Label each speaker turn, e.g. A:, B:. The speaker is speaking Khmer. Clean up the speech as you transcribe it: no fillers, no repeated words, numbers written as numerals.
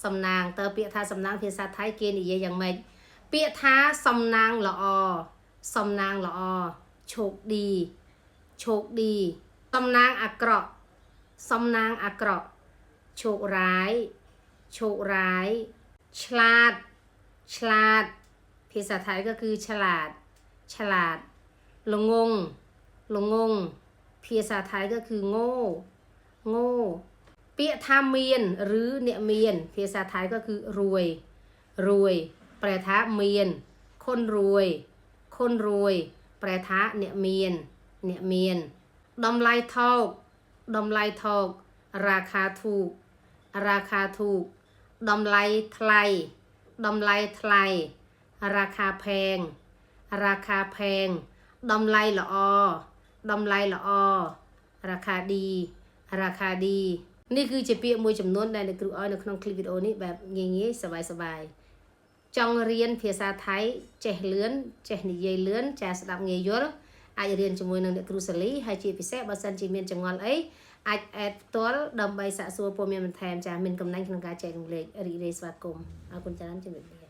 A: សំណាងតើពាក្យថាសំណាងភាសាថៃគេនិយាយយ៉ាងម៉េចពាក្យថាសំណាងល្អសំណាងល្អโชคดีโชคดีសំណាងអាក្រក់សំណាងអាក្រក់โชคร้ายโชคร้ายឆ្លាតឆ្លាតភាសាថៃก็คือฉลาด ฉลาดល្ងង់ល្ងង់ភាសាថៃก็คือโง่ โง่ ពាក្យថាមាន ឬអ្នកមាន ភាសាថៃก็คือรวย รวย แปลថាមាន คนรวย คนรวย แปลថាអ្នកមាន អ្នកមានតម្លៃថោកតម្លៃថោក ราคาถูก ราคาถูกតម្លៃថ្លៃតម្លៃថ្លៃ ราคาแพง ราคาแพงតម្លៃល្អតម្លៃល្អ ราคาดี ราคาดี នេះគឺជាពាក្យមួយចំនួនដែលអ្នកគ្រូឲ្យនៅក្នុងคลิปវីដេអូនេះបែបងាយងាយសប្បាយសប្បាយចង់រៀនភាសាថៃចេះលឿនចេះនិយាយលឿនចាស្ដាប់ងាយយល់អាចរៀនជាមួយនឹងអ្នកគ្រូសាលីហើយជាពិសេសបើសិនជាមានចម្ងល់អីអាច add ផ្ទាល់ដើម្បីសាកសួរព័ត៌មានបន្ថែមចាមានកំណាញ់ក្នុងការចែករំលែករីករាយស្វាគមន៍អរគុណច្រើនជំរាបលា។